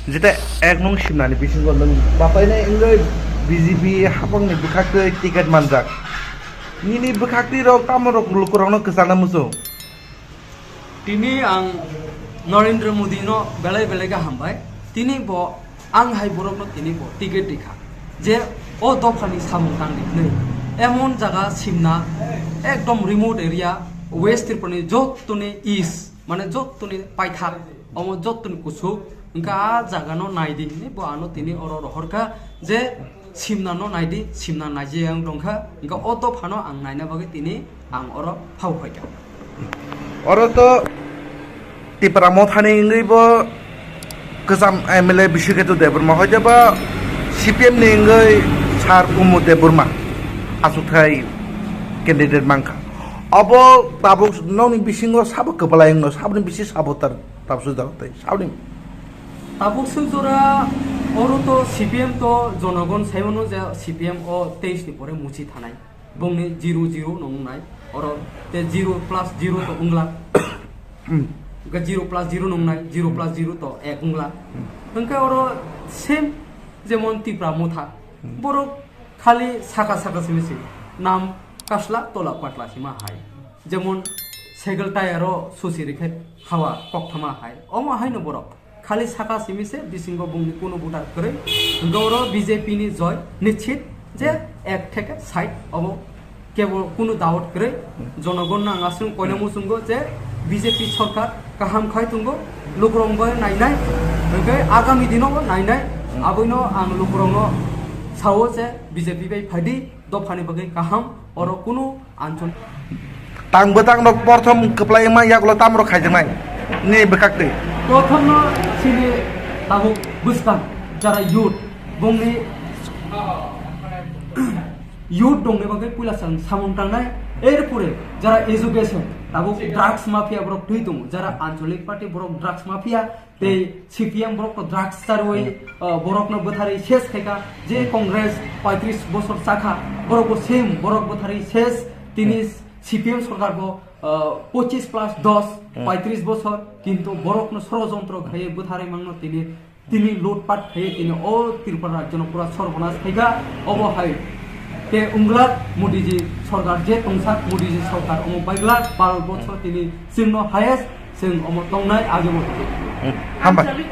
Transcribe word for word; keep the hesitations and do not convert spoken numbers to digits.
Jeta ek nung simnani bisingo nung bapainai wngwi B J P hapangni bwkhaktwi ticket manjak. Nini bwkhaktwi rok tamo rok lukurokno kwchalna muchung? Tini ang Narendra Modi no belai belai khe hambai. Tini bo ang hai borok no tini bo ticket rikha. Je o dopha ni samung tang di hwnwi. Emon jaga simna ekdom remote area West Tripura ni jottoni east mane jottoni paithak omo jottoni kusuk hwnkhe a jaga no nai di hwnwi bo ano tini oro rohor kha je simna no nai di, simna naijak wng tong kha hwnkhe o dopha no ang naina bagwi tini ang oro phau phai kha. Oro to Tipra Mothani wngwi bo kwcham M L A Biswakhetu Debbarma, hoijoba C P M ni wngwi Sir Kumud Debbarma achukthai candidate mankha. Obo tabuk nokni bisingo sabo kwplai wngno, saboni bisi sabo tar tabuk sujak tei saboni. Tabuk sujora oro to C P M to jonogon saimano je C P M o teis ni pore muchi thanai. Bongni zero zero no wngnai, oro te zero plus zero to wngla. Hwnkhe zero plus zero no wngnai, zero plus zero to ek wngla. Hwnkhe oro same jemon Tipra Motha, borok khali saka saka simi se nam kasla tola patla sima hai. Jemon cycle tire o susi rikhe hawa kokthama hai. Omo haino borok khali saka simi se bisingo bungni kunu voter kwrwi. Hwnkhe oro B J P ni joy nischit je ek theke sait obo kebo kunu doubt kwrwi. Jonogon no ang aswk koina muchungo je B J P sorkar kaham khai tongo, lukurok bai nainai, hwnkhe agami dino bo nainai. Aboino ang lukurokno sao je B J P bai phaidi, dophani bagwi kaham, oro kunu anchon. Tang bwtang rok porthom kwplai wngma yagulo tamrok khaijaknai ni bwkhaktwi. Prothomno chini tabuk bwskang jara youth bongni youth dongni bagwi puila chwng samung tangnai, erpore jara education tabuk drugs mafia borok twi tongo, jara anchalik party borok drugs mafia, tei C P M borok no drugs charwi, uh, borok no bwtharwi ses khaika, je Congress paitris bosor chakha, borok bo same, borok bwtharwi ses, tini C P M sorkar bo, uh, pochis plus dos, paitris bosor, kintu borok no sorojontro khaiwi bwtharwi mangno tini, tini lutpat khaiwi tini o Tripura rajyo no pura sorbonas khaika, obo hai. Te wnglak Modi ji sorkar je tongsak Modi ji sorkar omo baiglak baro bosor tini chwngno highest chwng omo tongnai age bo. Hambai.